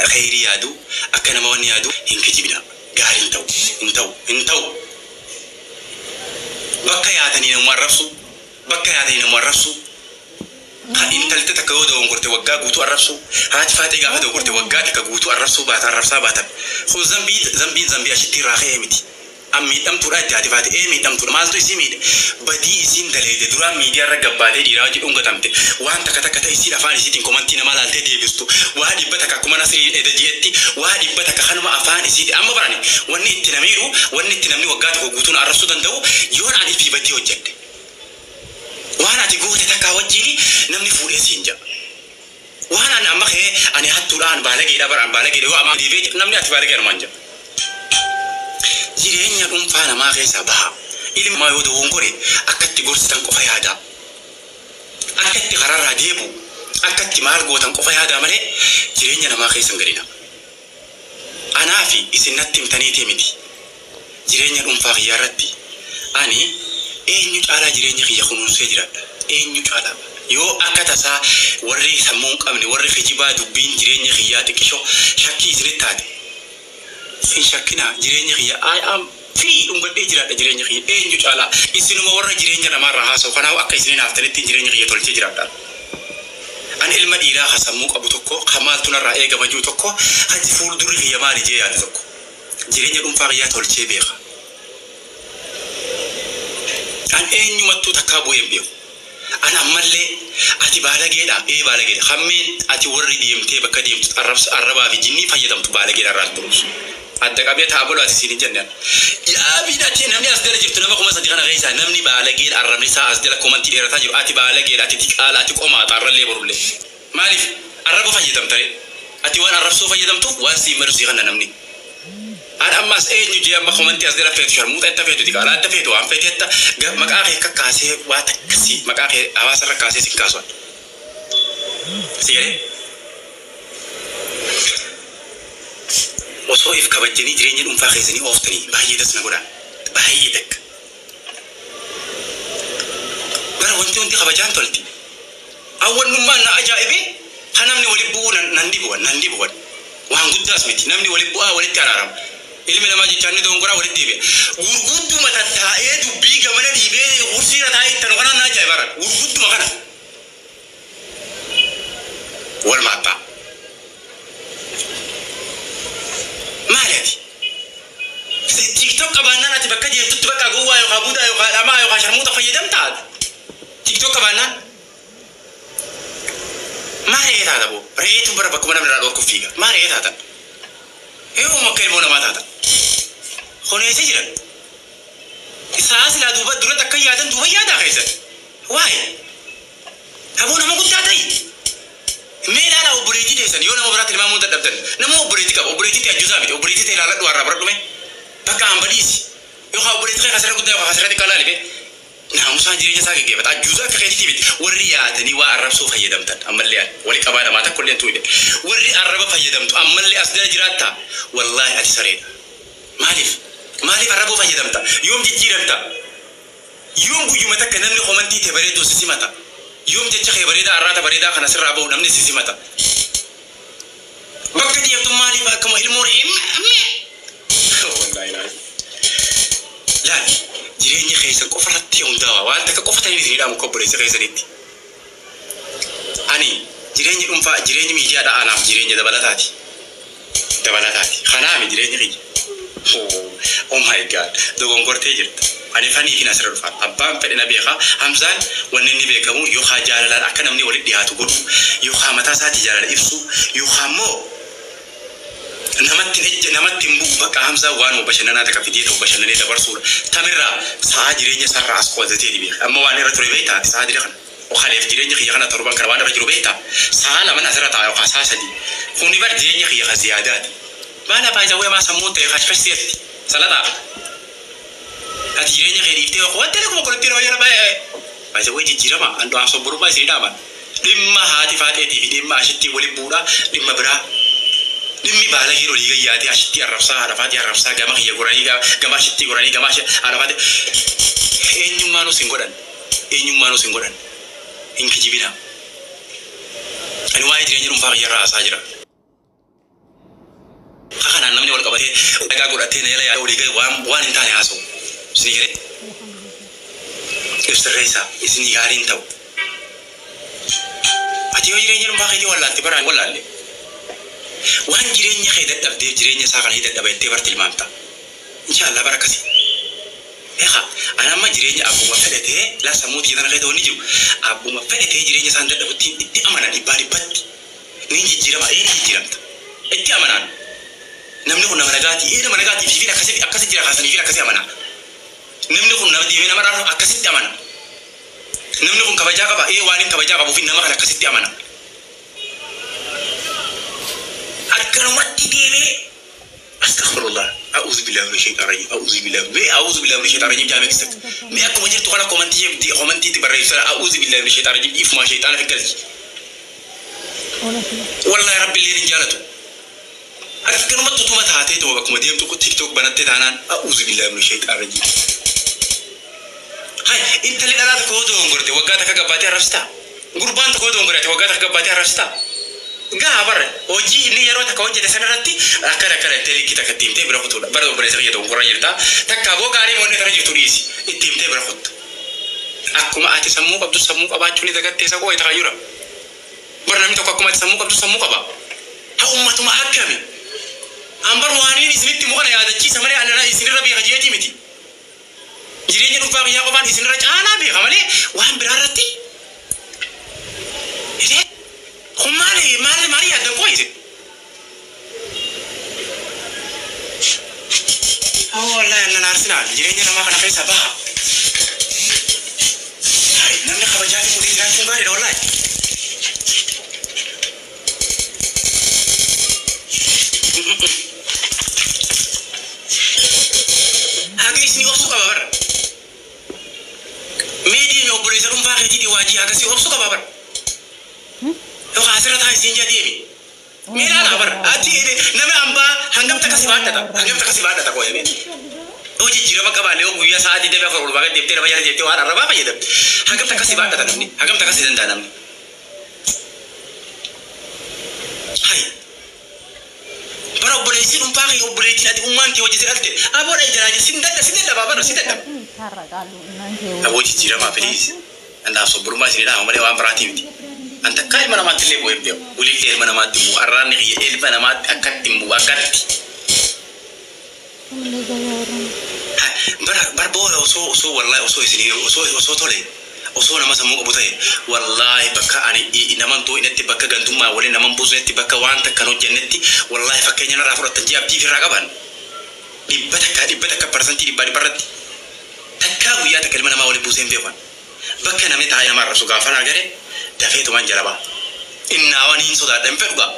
Kheyrii yaadu, akka nama wanni yaadu hin kijibina. Gaarii hin ta'u, hin ta'u, hin ta'u. Bakka yaatanii nama arrabsu, bakka yaatanii nama arrabsu. Kan intalti takka yoo dogongorte waggaa guutuu arrabsu, haati Faaxee gaafa dogongorte waggaa takka guutuu arrabsuu baata, arrabsaa baatan. Kun zambii, zambiin zambii ashitti irraa ka'ee miti. An miidhamtuudha itti haati Faaxee, ee miidhamtuudha. Maaltu isii miidhe? Badii isiin daleeyde duraan miidiyaa irra gabbaatee dhiiraa wajji dhungatamte. Waan takka takka ta isiin afaan isiitiin komantii namaa laaltee deebistu waa 100 akkuma Nasriin eda je'etti waa 100 kanuma afaan isiiti. Amma barani wanni itti na miidhu, wanni itti namni waggaa tokko guutuu na arrabsuu danda'u yoon ani ifii badii hojjadhe. Waan ati goote takkaa wajjiini namni fuudhee siin ja'a. Waan ani amma ka'ee ani hattuudha, an baalageedha bar, an baalageedha yoo amma deebi'ee jedhe namni ati baalagee anumaan ja'a. Jireenya dhunfaa namaa keessaa bahaa. Ilmi namaa yoo dogongore akka itti gorsitan qofa yaadaa. Akka itti karaarraa deebi'u, akka itti maal gootan qofa yaadaa malee jireenya namaa keessa hin galinaa. Anaafi isin natti himtaniitii miti. Jireenya dhuunfaa kiyyaa irratti ani eenyu caalaa jireenya kiyya kunuunsee jiraadha. Eenyu caalaa. Yoo akka tasaa warri sammuu hin qabne, warri kijibaa dubbiin jireenya kiyyaa xiqqisho shakkii isinitti taate, hin shakkinaa, jireenya kiyya I am free, dhungadhee jiraadha jireenya kiyya eenyu caalaa. Isinuma warra jireenya namaarraa haasa'u kanaaf akka isin hinaaftanitti jireenya kiyya tolchee jiraadha. Ani ilma dhiiraa ka sammuu qabu tokko, ka maaltu narraa eegama jiru tokko, ka fuuldurri kiyya maali jee yaadu tokko. Jireenya dhuunfaa kiyyaa tolchee beeka. An eenyumattuu takkaa bu'ee hin beeku. An ammallee ati baalageedha, ee baalageedha. Hammeen ati warri deemtee bakka deemtu arrabsa, arrabaa fi jinnii fayyadamtu baalageedha irraas boruus. Adda qabee ta'a bolu ati siin hin jenne an. Yaabiin ati namni as jala jirtu nama 3000 kana keessaa namni baalageen arrabni isaa as jala komantii dheerataa jiru ati baalageedha, ati diqaala, ati qomaaxa arrallee borullee. Maaliif arraba fayyadamta ree? Ati waan arrabsoo fayyadamtuuf waan siin malu sii kanna namni. An amma as eenyu jee amma komantii as jala feetu sharmuuxa itta feetu diqaalaa itta feetu waan feete itta maqaa kee kakkaasee waa takka si maqaa kee hawaasa irra kaasee sin kaasu an. Si galee? Osoo if kabajjanii jireenya dhuunfaa keessanii ooftanii baay'ee das na godha. Baay'ee takka. Bara wanti hundi kabajaan tolti. Awwannummaan na ajaa'ibe ka namni wali bu'uu nan dhibu an nan dhibu an. Waan guddaas miti. Namni wali bu'aa walitti araarama. Ilmi namaa jechaan ni dongoraa walitti deebi'a. Gurgudduma tattaa'ee dubbii gamana dhiibee kursiirra taa'ee ittanu kanaan na ajaa'iba bara. Gurgudduma kana. Wal maaxxaa. Maali ati? TikTok qabaannaan ati bakka deemtutti bakka gowwaa yookaan budaa yookaan dhamaa yookaan sharmuuxa fayyadamtaa ati? TikTok qabaannaan? Maa re'ee taata boo? Re'eetu bara bakkuma namni irraa dhorkuuf fiiga. Maa re'ee taatan? Yoom akka ilmoo namaa taatan? Kun eessa jiran? Isaa silaa duuba duratti akka yaadan duuba yaadaa keessan. Waa'ee. Aboo nama guddaa ta'i. Mee ilaalaa obboleettii teessan yoo nama biraa tilmaamuu dadhabdan. Nama obboleettii qaba. Obboleettii tee ajjuusaa miti. Obboleettii tee ilaaladhu har'aa baradhu mee. Bakka hamba dhiisi. Yookaan obboleettii kee kasirra guddaa yookaan kasirra xiqqaa ilaali mee. Naamusaan jireenya isaa geggeeffata. Ajjuusaa akka keetiitii miti. Warri yaatanii waa arrabsoo fayyadamtan ammallee ani wali qabaa namaa takka illee hin tuqne. Warri arraba fayyadamtu ammallee as jala jiraattaa? Wallaahi ati sareedha. Maaliif? Maaliif arraboo fayyadamta? Yoom jijjiiramta? Yoom guyyuma takka namni komantii tee bareedduu si simata? Yoom jecha kee bareedaa arraata bareedaa kana sirraa bahu namni si simata? Bakka deemtu maaliif akkuma ilmoo re'ee mee? Wallaahi laal. Laal jireenya keessan qofa irratti hundaa'aa. Waan takka qofa taniin isinii dhaamu akka obboleessa keessanitti. Ani jireenyi dhuunfaa jireenyi miidiyaadhaa anaaf jireenya dabalataati. Dabalataati. Kanaami jireenyi kiyya. Oh my God, dogongortee jirta. Ani faniifin asirra dhufa. Abbaan fedhe na beeka. Hamzaan wanni inni beekamu yookaan jaalalaan akka namni walitti dhiyaatu godhuu, yookaan mataa isaatii jaalala ibsuu, yookaan immoo namatti hin ejje namatti hin bu'u. Bakka Hamzaan waanuma bashannanaa takka fidee ta'u bashannanee dabarsuudha. Tamirraa sa'aa jireenya isaarraa as qooddateeti beeka. Amma waan irra ture beektaa ati sa'aa dira kana? Kaleef jireenya kiyya kana torban kana waan irra jiru beektaa? Sa'aa laman asirra taa'a yookaan sa'aa sadii. Kuni bar jireenya kiyya ka ziyaadaati. Maal abbaa isa maa sammuun ta'e kashkash si'atti salaxaa. Ati jireenya kee dhiiftee wanti akkuma qolottii nama jala baay'ee. Baay'ee wayii jijjiirama an dhaamsa obbolummaa isinii dhaaman. Dhimma haati Faaxeetii fi dhimma ashittii waliin bu'uudha dhimma biraa. Dhimmi baalageen olii gayyaatee ashittii arrabsaa haadha Faaxee arrabsaa gama kiyya goranii gama ashittii goranii gama haadha Faaxee. Eenyummaanuus hin godhan. Eenyummaanuus hin godhan. Hin kijibinaa. Ani waa'ee jireenya dhuunfaa kiyyarraa haasaa jira. qabatee dhagaa godhatee na jala yaa'ee olii gadi waan hin taane haasa'u. Isinii galee? Ibsirreessaa isinii gaarii hin ta'u. Ati yoo jireenya dhuunfaa keetii wallaalte bara wallaalle. Waan jireenya kee dadhabdeef jireenya isaa kana dadhaba jettee barti ilmaamta. Inshaallah bara akkasii. Eegaa ani amma jireenya abbuma fedhatee laa sammuu xiyya tana keessa wanni jiru abbuma fedhatee jireenya isaan dadhabutti itti amanan dhibbaa dhibbatti. Ni jijjiirama ee ni jijjiiramta. Itti amanaan. Namni kun nama nagaatii ee nama nagaatii fi akkasii akkasii jira kaasanii fi akkasii amana. Namni kun nama deemee nama raafu akkasitti amana. Namni kun kabajaa qaba ee waan hin kabajaa qabuuf nama kana akkasitti amana. Akkanumatti deemee astaghfirullah a'uuzu billahi minash shaitanir rajim a'uuzu billahi mee a'uuzu billahi minash shaitanir rajim jaamee keessatti mee akkuma jirtu kana komantiitti barreessaa a'uuzu billahi minash shaitanir rajim ifuma shaytaana fi galchi. Wallahi rabbi illee hin jaalatu. Akkanumatti utuma taatee tuma bakkuma deemtu TikTok banattee taanaan a'uuzu billahi minash shaitanir rajim. Hai intalli dhalaa tokko yoo dogongorte waggaa takka gabbaatee arrabsitaa? Gurbaan tokko yoo dogongorte waggaa takka gabbaatee arrabsitaa? Gaa bara hojii inni yeroo takka hojjete sanarratti akkana akkana jettee likkii takka itti himtee bira kutuudha. Bara obboleessa kiyya dogongorra jirta. Takka aboo gaarii moonni tana jirtu dhiisi itti himtee bira kuttu. Akkuma ati sammuu qabdu sammuu qabaachuu ni dagattee isa qooyi ta'a jira. Bara namni tokko akkuma ati sammuu qabdu sammuu qaba. Haa ummatuma akkami? An bar waaniin isinitti mukana yaadachiisa malee ana isinirra beeka jeetii miti. Jireenya dhuunfaa kiyyaa qofaan isinirra caalaa beeka malee waan biraa irratti. Kun maali maali maali yaaddan qooyise? Oh wallahi annan arsenal jireenya namaa kana keessa baha. Hai namni kabajaa fi fuutee jiraachuun gaariidha wallahi. Haga isinii obsuu qaba bara. Mee deemi obboleessa dhuunfaa keetiitii waajii haga si obsuu qaba bara. Yookaan asirra taa'e siin jaa deemi. Mee ilaala bara. Ati nama hambaa hangam takka si baadhata hangam takka si baadhata qooyame. Yoo jijjiirama qabaalle yoo guyyaa sa'aatii 24 ol baga deemtee nama jala deemtee waan arrabaa fayyadamte. Hangam takka si baadhata namni hangam takka si danda'a namni. Hai. Bara obboleessi dhuunfaa kee obboleettiin ati ummaan kee hojii si dhalte aboodha jalaa jira sin dadha si dadhaba bara si dadhaba. Aboo jijjiiramaa please. Andaaf sobborummaa isinii dhaama malee waan biraatii miti. An takkaa ilma namaatti illee bu'ee hin beeku. Ulillee ilma namaatti hin bu'u. Arraanni kiyya ilma namaatti akkatti hin bu'u akkatti. Bara bara booda osoo osoo wallahi osoo isinii osoo osoo tole osoo nama sammuu qabu ta'e wallahi bakka ani naman tuu'inetti bakka gandummaa waliin naman buusnetti bakka waan takka hin hojjennetti wallahi fakkeenya narraa fudhattan jee abdii ofirraa qaban. Dhibba takka dhibba takka parsantii dhibbaa dhibba irratti. Takkaa guyyaa takka ilma namaa waliin buusee hin beeku. Bakka namni taa'ee nama arrabsu gaafa na agare dafeetumaan jala ba'a. Innaa waan hin sodaadha hin fedhu gaa.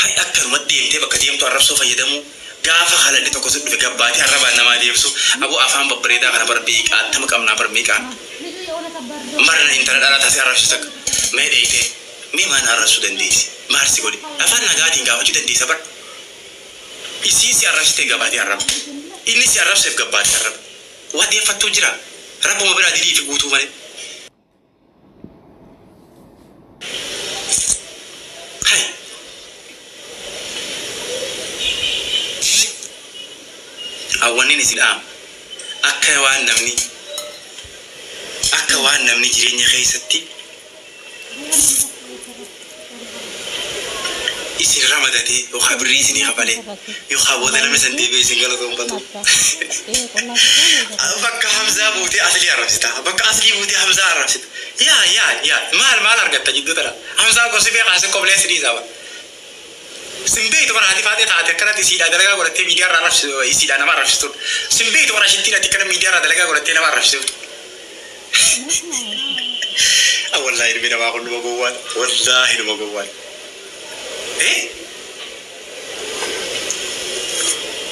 Hai akkanuma deemtee bakka deemtu arrabsoo fayyadamuu gaafa halalli tokko si dhufe gabbaatee arrabaan namaa deebsu aboo afaan babbareedaa kana bar meeqaattama qabnaa bar meeqaan. Marna intala dhalaa taasise arrabsisu takka mee dheeytee mee maal arrabsuu dandeessi maal si godhe afaan nagaatiin gaafachuu dandeessa bar. Isiin si arrabsite gabbaatee arraba. Inni si arrabseef gabbaatee arraba. Waa deeffattuu jira. Rabbuma biraa dilii fi guutuu malee. Hai. Awwannin isin dhaama. Akka waan namni akka waan namni jireenya keessatti isin ramadatee yookaan birrii isinii kafalee yookaan booda namni san deebi'ee isin galatoonfatu. Bakka Hamzaa buutee aslii arrabsita. Bakka aslii buutee Hamzaa arrabsita. Yaa yaa yaa maal maal argatta jidduu tana. Hamzaa gosi beekaa sin qoblee si dhiisaa bara. Sin beektu bara haati faatee taate akkanatti isiidhaa dalagaa godhattee miidiyaa irraa arrabsitu isiidhaa nama arrabsitu. Sin beektu bara shittiin ati akkana miidiyaa irraa dalagaa godhattee nama arrabsitu. Wallaahi ilmi namaa kun numa gowwaadha. Wallaahi numa gowwaadha.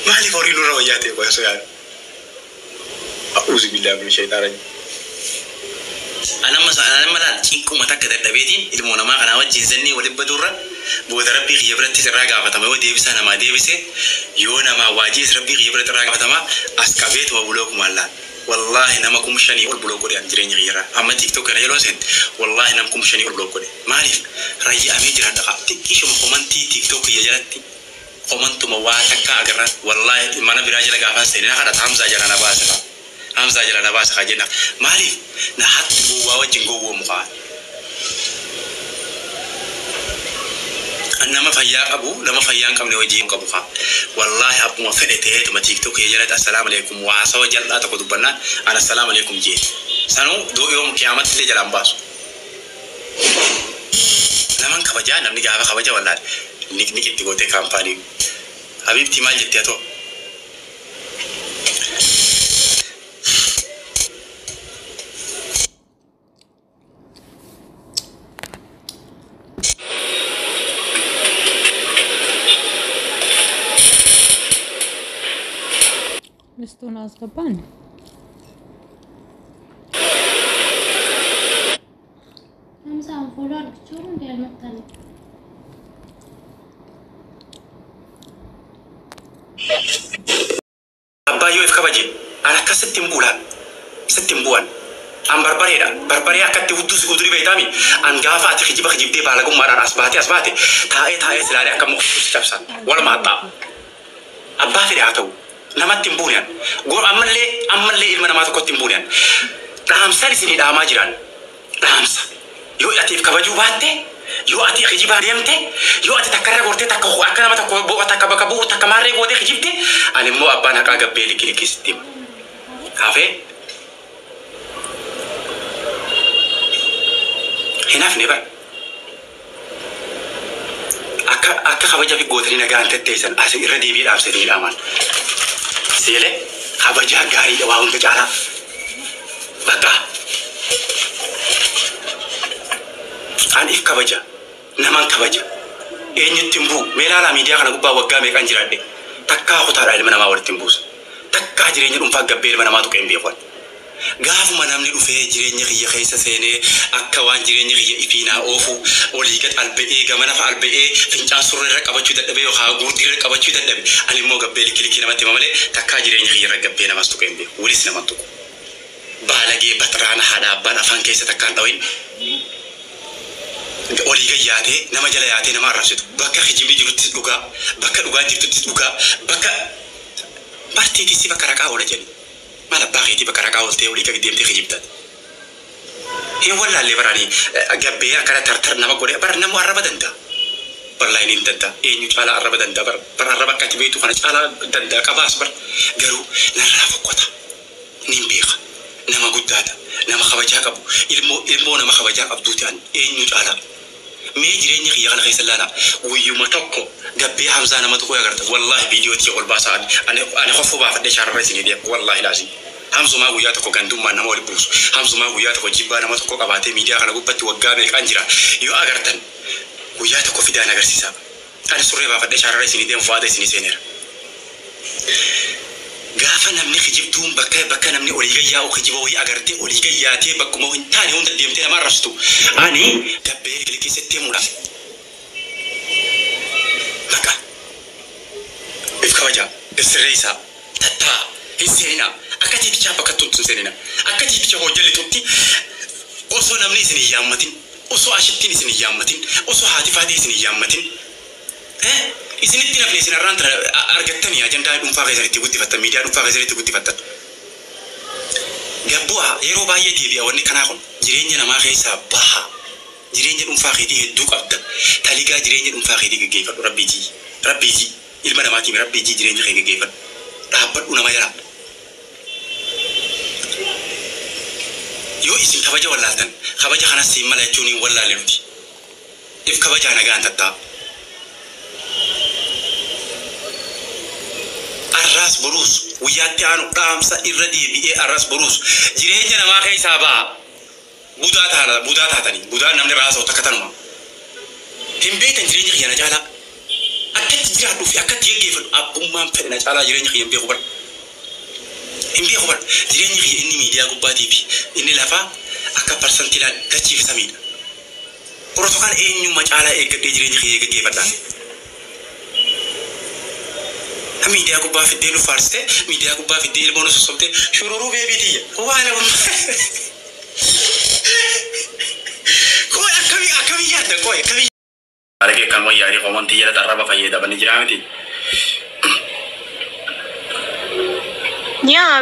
Maaliif horii nurra wayyaa ta'e qofa osoo yaadu? A'uuzu billaahi min shaytaan rajiim. Anamma laal cinquma takka dadhabeetiin ilmoo namaa kanaa wajjin zannii waliin baduurra booda rabbii kiyya biratti irraa gaafatama yoo deebisaa namaa deebise yoo namaa waajiis rabbii kiyya biratti irraa gaafatama as qabeetuma buloo kumaan laal. Wallaahi nama 5,000 ol buloo godhe an jireenya kiyyarraa. Amma TikTok kana yeroo seente wallaahi nama 5,000 ol buloo godhe. Maaliif rayya'amee jira dhaqa xiqqishuma komantii TikTok kiyya jalatti Komantuma waa takka agarraan wallaahi mana biraa jala gaafan seene na kadhata Hamzaa jala na baase fa'a. Hamzaa jala na baase kaa jenna. Maaliif na hatti gowwaa wajjin gowwoomu kaa. Nama fayyaa qabu nama fayyaa hin qabne wajjin qabu kaa. Wallaahi abbuma fedhe ta'eetuma tiiktookii jalatti assalaamu alaikum waasawa jal'aa tokko dubbannaan an assalaamu alaikum jee. Sanuu yoom kiyaamatti illee jalaan baasu. Naman kabajaa namni gaafa kabaja wallaahi niq itti gootee kaampaanii. Habiibtii maal jettee atoo? ሚስቱን አስገባን። ሀምሳን follow አድርግቼው ነው እንዲ ያልመጣልኝ። Abbaa yoo if kabaje an akkas sitti hin buulaan sitti hin bu'an. An barbareedha. Barbaree akkatti hudduu si guutuu beektaami. An gaafa ati kijiba kijibdee baalagummaadhaan as baate as baate taa'ee taa'ee silaalee akka muka si cabsan walumaa haxxaa. Abbaa fedhe haa ta'u namatti hin buune an. Ammallee ammallee ilma namaa tokkotti hin buune an. Dhaamsan isinii dhaamaa jiran dhaamsa. Yoo ati if kabajuu baatte yoo ati kijibaa deemte yoo ati takka irra gortee takka akka nama tokko bu'u takka bakka bu'u takka maarree gootee kijibte ani immoo abbaan haqaa gabbee likki likki sitti hima. Hafee hin hafne bara. Akka akka kabaja fi gootanii nagaan tetteessan as irra deebi'ee dhaamsanii dhaaman. Seelee kabajaa gaariidha waa hunda caalaa. Bakka an if kabaja naman kabaja eenyutti hin bu'u mee ilaalaa miidiyaa kana gubbaa waggaa meeqan jiraadhe takkaa kutaadhaa ilma namaa walitti hin buusu takkaa jireenya dhuunfaa gabbee ilma namaa tuqee hin beeku. Gaafuma namni dhufee jireenya kiyya keessa seenee akka waan jireenya kiyya ifiinaa oofu olii gad alba'ee gamana fa'a alba'ee fincaan surree irra qabachuu dadhabee yookaan gurdii irra qabachuu dadhabe ani immoo gabbee likki likki namatti hima malee takkaa jireenya kiyya irra gabbee namas tuqee hin beeku walis nama tuqu. Baalagee baxraana haadha abbaan afaan keessa takkaan dhawin olii gad yaatee nama jala yaatee nama arrabsitu bakka kijibni jiruttis dhugaa bakka dhugaan jirtuttis dhugaa bakka bartiitis bakka raqaa oola jedhi. Maal abbaa keetii bakka raqaa ooltee olii gad deemtee kijibtaati. Hin wallaallee baranii gabbee akkana tartar nama godhee bara namu arraba danda'a. Wallaahi ni danda'a. Eenyu caalaa arraba danda'a bara bara arraba akka ati beektu kana caalaa danda'a qabaas bara garuu narraa fokkota. Nin beeka. Nama guddaadha. Nama kabajaa qabu. Ilmoo ilmoo nama kabajaa qabduuti an eenyu caalaa. Mee jireenya kiyya kana keessa ilaalaa guyyuma tokko gabbee Hamzaa nama tokko agarta. Wallaahi viidiyoo tiyya ol baasaa ani ani kofoo baafadhee shaararra isinii deema. Wallaahi laazim. Hamzumaa guyyaa tokko gandummaan nama wali buusu. Hamzumaa guyyaa tokko jibbaa nama tokko qabaatee miidiyaa kana gubbatti waggaa meeqaan jira. Yoo agartan guyyaa tokko fidaan agarsiisaa. Ani surree baafadhee shaararra isinii deemu fu'aada isinii seeneera. Gaafa namni kijibduun bakka bakka namni olii gayyaa'u kijiba wayii agartee olii gayyaatee bakkuma hin taane hunda deemtee nama arrabsitu. Ani gabbee likki sitti himuudhaaf. Bakka if kabajaa if sirreessaa tattaa hin seeninaa akka tiitichaa bakka tuttu hin seeninaa akka tiiticha hojjallitutti osoo namni isin hin yaammatin osoo ashittiin isin hin yaammatin osoo haati faatee isin hin yaammatin isinitti nafne isin arraan argattanii ajandaa dhuunfaa keessanitti guddifattan miidiyaa dhuunfaa keessanitti guddifattan. Gabbu'aa yeroo baay'ee deebi'a wanni kanaa kun jireenya namaa keessaa baha. Jireenya dhuunfaa keetii hedduu qabda. Taligaa jireenya dhuunfaa keetii gaggeeffadhu rabbiitii. Rabbiitii ilma namaatiin rabbiitii jireenya kee gaggeeffadhu. Dhaabbadhu nama jala. Yoo isin kabaja wallaaltan kabaja kanas siin mala jechuun hin wallaalle nuti. If kabajaa nagaan tattaa. Arraas boruus guyyaatti aanu dhaamsa irra deebi'ee arraas boruus jireenya namaa keessaa baha. Budaa taana budaa taatanii budaa namni raasa'u takka tanuma. Hin beektan jireenya kiyya na caalaa. Akkatti jiraadhuu fi akkatti geggeeffadhu abbummaan fedhe na caalaa jireenya kiyya hin beeku bara. Hin beeku bara jireenyi kiyya inni miidiyaa gubbaatii fi inni lafaa akka parsantiilaan dachii fi samiidha. Protookaal eenyummaa caalaa eeggadhee jireenya kiyya geggeeffadhaa. Miidiyaa gubbaa fiddee nu faarsite miidiyaa gubbaa fiddee ilmoo nu sossobte shururuu beebii tiyya. Waan Koo akkamii akkamii yaadda koo akkamii. Argee kan wayyaa qomoon tiyya xarraba fayyadamanii jira miti. Yaa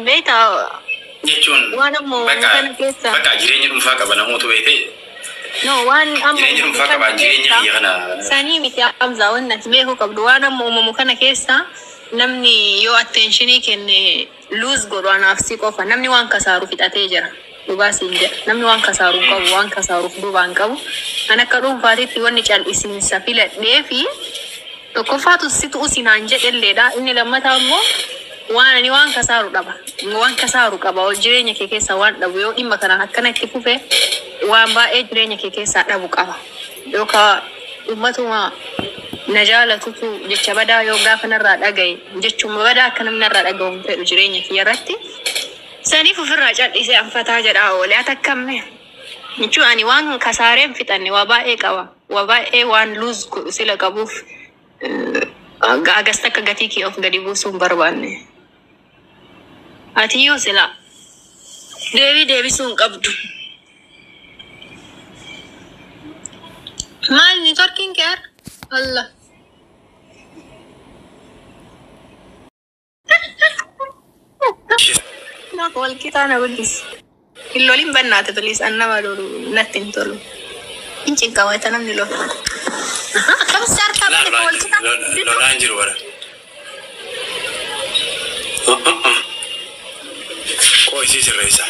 beektaa Jechuun waan ammoo bakka kana keessa bakka jireenya dhuunfaa qaba namoota beekte no waan amma jireenya uumamu dhuunfaa kana qaba jireenya keessa biyya kana. Sanii miti Hamzaa, wanni ati beekuu qabdu waan amma uumamu kana keessa namni yoo attentionii kenne lose godhu anaaf si qofa. Namni waan kasaaru fixatee jira. Dhugaa siin jedha. Namni waan kasaaru hin qabu, waan kasaaruuf duubaan qabu. An akka dhuunfaatitti wanni cal'isiinsa filadhee fi tokkoffaatu situ usinaan jedhelleedha. Inni lammataa immoo waan ani waan kasaaru dhaba. Waan kasaaru qaba. Ol jireenya kee keessaa waan dhabu yoo dhimma kanaan akkana itti fufe waan baay'ee jireenya kee keessaa dhabu qaba. Yookaan uummatuma na jaalatutu jecha badaa yoo gaafa narraa dhagaye jechuma badaa akka namni narraa dhagahu hin fedhu jireenya kiyya irratti. Saniif ofirraa cal'isee anfataa jedhaa oole ati akkamme. Jechuun ani waan kasaaree hin fixanne waa baay'ee qaba. Waa baay'ee waan lose godhu sila qabuuf agas takka gatii kee of gadi buusuu hin barbaanne. Ati yoo sila deebii deebisuu hin qabdu. Maal networkiin kee har'a? Allah. Naaf wal qixaa na guddisi. Hin lolin bannaate please, an nama lolu natti hin tolu. Hin cinqama isa namni lolu. Akkamitti harkaa bane wal qixaa na guddisu? Lolaan jiru bara. Koo isii sirreessa.